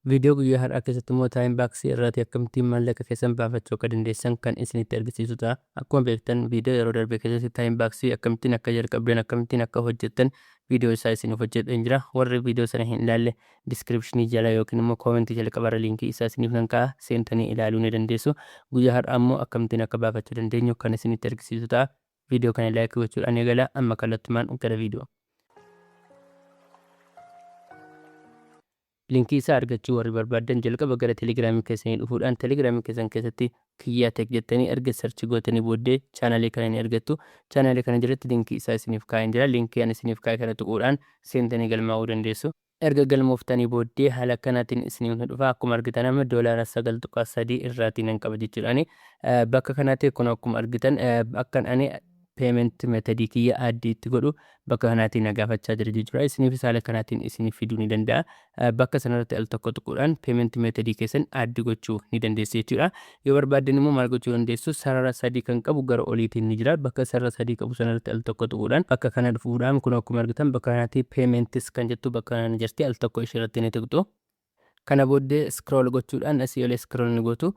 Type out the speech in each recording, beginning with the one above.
Viidiyoo guyyaa har'aa keessatti immoo TimeBucks irraati akkamittiin maallaqa keessan baafachuu akka dandeessan kan isinitti argisiisu ta'a. Akkuma beektan, viidiyoo yeroo darbe keessatti TimeBucks akkamittiin akka jalqabdan, akkamittiin akka hojjettan viidiyoo isaa isiniif hojjedheen jira. Warri viidiyoo sana hin ilaalle, description jala yookiin immoo comment jalqabarra linkii isaa isiniif nan kaa'a, seentanii ilaaluu ni dandeessu. Guyyaa har'aa immoo akkamittiin akka baafachuu dandeenyu kan isinitti argisiisu ta'a. Viidiyoo kana like gochuudhaan eegala. Amma kallattumaan gara viidiyoo. Linkii isaa argachuu warri barbaaddan, jalqaba gara Telegramii keessanii dhufuudhaan Telegramii keessan keessatti "Kiyyaa Tech" jettanii erga search gootanii booddee chaanalii kana ni argattu. Chaanalii kana jalatti linkii isaa isiniif kaa'een jira. Linkii ani isiniif kaa'e kana tuquudhaan seentanii galmaa'uu dandeessu. Erga galmooftanii booddee haala akkanaatiin isiniif ni dhufa. Akkuma argitan, amma doolaara 9.3 irraatii nan qaba jechuudhaani. Bakka kanatti kun akkuma argitan akkan ani payment methodii kiyya add itti godhu bakka kanaatiin na gaafachaa jira jechuudha. Isiniifis haala kanaatiin isiniif fiduu ni danda'a. Bakka sanarratti al tokko tuquudhaan payment methodii keessan add gochuu ni dandeessu jechuudha. Yoo barbaaddan immoo maal gochuu dandeessu? Sarara sadii kan qabu gara oliitiin ni jira. Bakka sarara sadii qabu sanarratti al tokko tuquudhaan bakka kana dhufuudhaan, kun akkuma argitan bakka kanaatti payments kan jettu bakka kana ni jirti. Al tokko ishee ni tuqxu. Kana booddee scroll gochuudhaan asii olee scroll ni gootu.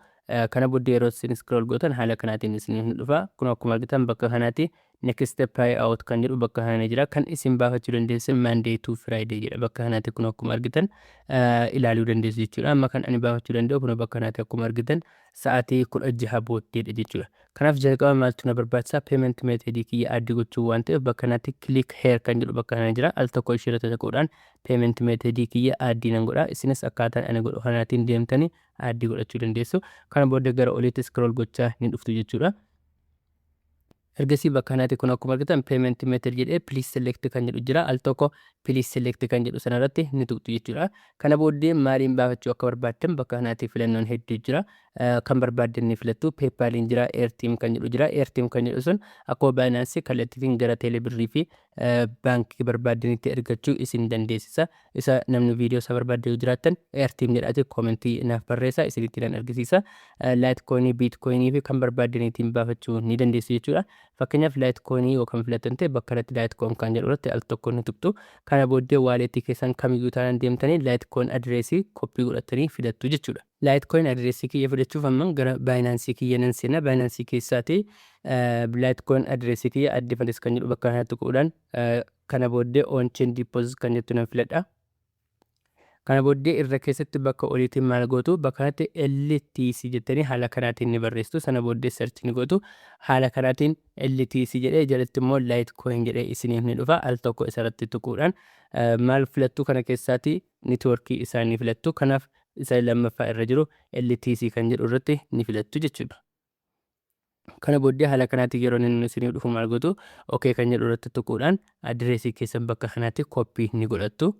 Kana booddee yeroo isin scroll gootan haala kanaatiin isiniif ni dhufa. Kun akkuma argitan bakka kanaatti next payout kan jedhu bakka kana ni jira. Kan isin baafachuu dandeessan Monday to Friday jedha. Bakka kanaatti kun akkuma argitan ilaaluu dandeessu jechuudha. Amma kan ani baafachuu danda'u kun bakka kanaatti akkuma argitan sa'aatii 16 booddeedha jechuudha. Kanaaf jalqaba maaltu na barbaachisa? Payment methodii kiyya add gochuu waan ta'eef, bakka kanatti click here kan jedhu bakka kana jira. Al tokko ishee irratti tuquudhaan payment methodii kiyya add nan godha. Isinis akkaataan ani godhu kanaatiin deemtanii add godhachuu dandeessu. Kana booddee gara oliitti scroll gochaa ni dhuftu jechuudha. Ergasii bakka kanatti kun akkuma argitan payment method jedhee please select kan jedhu jira. Al tokko please select kan jedhu sanarratti ni tuqxu jechuudha. Kana booddee maaliin baafachuu akka barbaaddan bakka kanatti filannoon hedduu jira. Kan barbaaddan ni filattu. PayPaliin jira, Airtm kan jedhu jira. Airtm kan jedhu sun akkuma Binance kallattiin gara teelebirrii fi baankii barbaaddanitti ergachuu isin dandeessisa. Isa namni viidiyoo isaa barbaadde yoo jiraattan, Airtm jedhaati commentii naaf barreessa, isinitti nan argisiisa. Litecoinii, Bitcoinii fi kan barbaaddaniitiin baafachuu ni dandeessu jechuudha. Fakkeenyaaf, Litecoinii yoo kan filattan ta'e, bakka kanatti Litecoin kan jedhu irratti al tokko ni tuqxu. Kana booddee walletii keessan kamiyyuu taanaan deemtanii Litecoin addressii copy godhatanii fidattu jechuudha. Litecoin addressii kiyya fidachuuf amman gara Binance kiyya nan seena. Binance keessaati Litecoin addressii kiyya add funds kan jedhu bakka kanatti tuquudhaan, kana booddee on chain deposit kan jettu nan filadha. Kana booddee irra keessatti bakka oliitiin maal gootu? Bakka kanatti LTC jettanii haala kanaatiin ni barreessitu. Sana booddee search ni gootu. Haala kanaatiin LTC jedhee, jalatti immoo Litecoin jedhee isiniif ni dhufa. Al tokko isarratti tuquudhaan maal filattu? Kana keessaati networkii isaanii filattu. Kanaaf isa lammaffaa irra jiru LTC kan jedhu irratti ni filattu jechuudha. Kana booddee haala kanaatiin yeroo inni isiniif dhufu maal gootu? OK kan jedhu irratti tuquudhaan addressii keessan bakka kanaatti copy ni godhattu.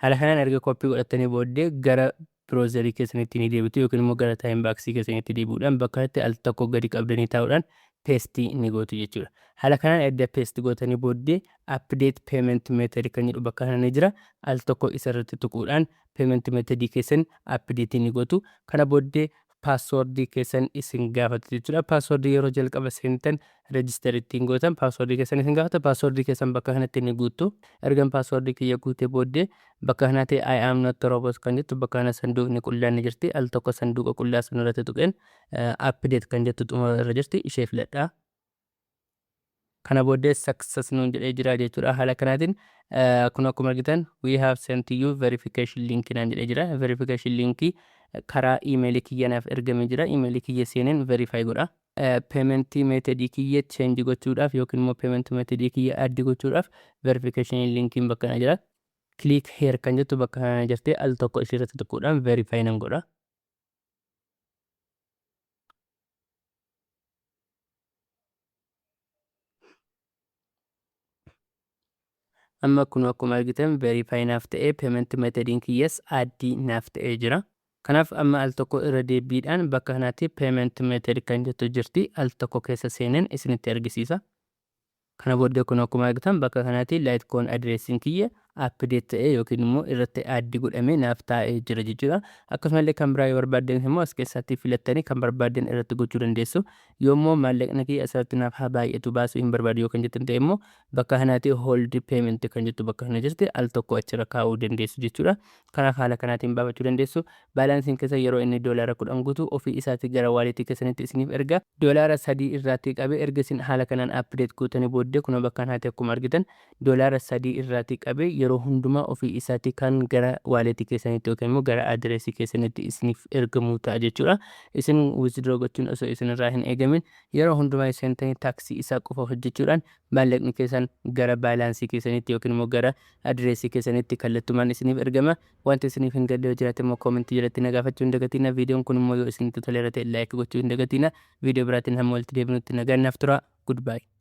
Haala kanaan erga copy godhattanii booddee gara browserii keessanitti ni deebitu, yookiin immoo gara TimeBucks keessanitti deebi'uudhaan bakka kanatti al tokko gadi qabdanii taa'uudhaan paste ni gootu jechuudha. Haala kanaan erga paste gootanii booddee update payment method kan jedhu bakka kana ni jira. Al tokko isarratti tuquudhaan payment method keessan update ni gootu. Kana booddee passwordii keessan isin gaafatu jechuudha. Passwordii yeroo jalqaba seentan register ittiin gootan passwordii keessan isin gaafata. Passwordii keessan bakka kanatti ni guuttu. Ergan passwordii kiyya guutee booddee bakka kanatti "I am not robot" kan jettu bakka kana sanduuqni qullaan ni jirti. Al tokko sanduuqa qullaa sana irratti tuqeen update kan jettu xumura irra jirti, ishee filadha. Kana booddee success nuun jedhee jira jechuudha. Haala kanaatiin kun akkuma argitan "We have sent you verification link" naan jedhee jira. Verification linkii karaa iimeelii kiyya naaf ergamee jira. Iimeelii kiyya seeneen verify godha. Payment methodii kiyya change gochuudhaaf yookiin immoo payment methodii kiyya add gochuudhaaf verification linkiin bakka kana jira. Click here kan jettu bakka kana jirti, al tokko ishee irratti tuquudhaan verify nan godha. Amma kun akkuma argitan verify naaf ta'ee, payment methodiin kiyyas add naaf ta'ee jira. Kanaaf amma al tokko irra deebiidhaan bakka kanatti payment method kan jettu jirti, al tokko keessa seeneen isinitti argisiisa. Kana booddee kun akkuma argitan bakka kanatti Litecoin addressiin kiyya Update ta'ee yookiin immoo irratti add godhamee naaf taa'ee jira jechuudha. Akkasumallee kan biraa yoo barbaaddan immoo as keessatti filattanii kan barbaaddan irratti gochuu dandeessu. Yoommoo maallaqni kiyya asirratti naaf haa baay'atu, baasuu hin barbaadu yoo kan jettan ta'e immoo, bakka kanaatti hold payment kan jettu bakka kana jirti, al tokko achirra kaa'uu dandeessu jechuudha. Kanaaf haala kanaatiin baafachuu dandeessu. Balanceiin keessa yeroo inni $10 guutu ofii isaatti gara walletii keessanitti isiniif erga. $3 irraatii qabee, erga isin haala kanaan update gootanii booddee, kunoo bakka kanaatti akkuma argitan $3 irraatii qabee yeroo hundumaa ofii isaatti kan gara walletii keessanitti yookiin immoo gara adireesii keessanitti isiniif ergamuu ta'a jechuudha. Isin withdraw gochuun osoo isinirraa hin eegamin yeroo hundumaa seentanii taskii isaa qofa hojjechuudhaan maallaqni keessan gara balanceii keessanitti yookiin immoo gara adireesii keessanitti kallattumaan isiniif ergama. Wanti isiniif hin galle yoo jiraate immoo commentii jalatti na gaafachuu hin dagatina. Viidiyoon kun immoo yoo isinitti toleera ta'e like gochuu hin dagatina. Viidiyoo biraatiin hamma walitti deebinutti nagaan naaf tura. Goodbye.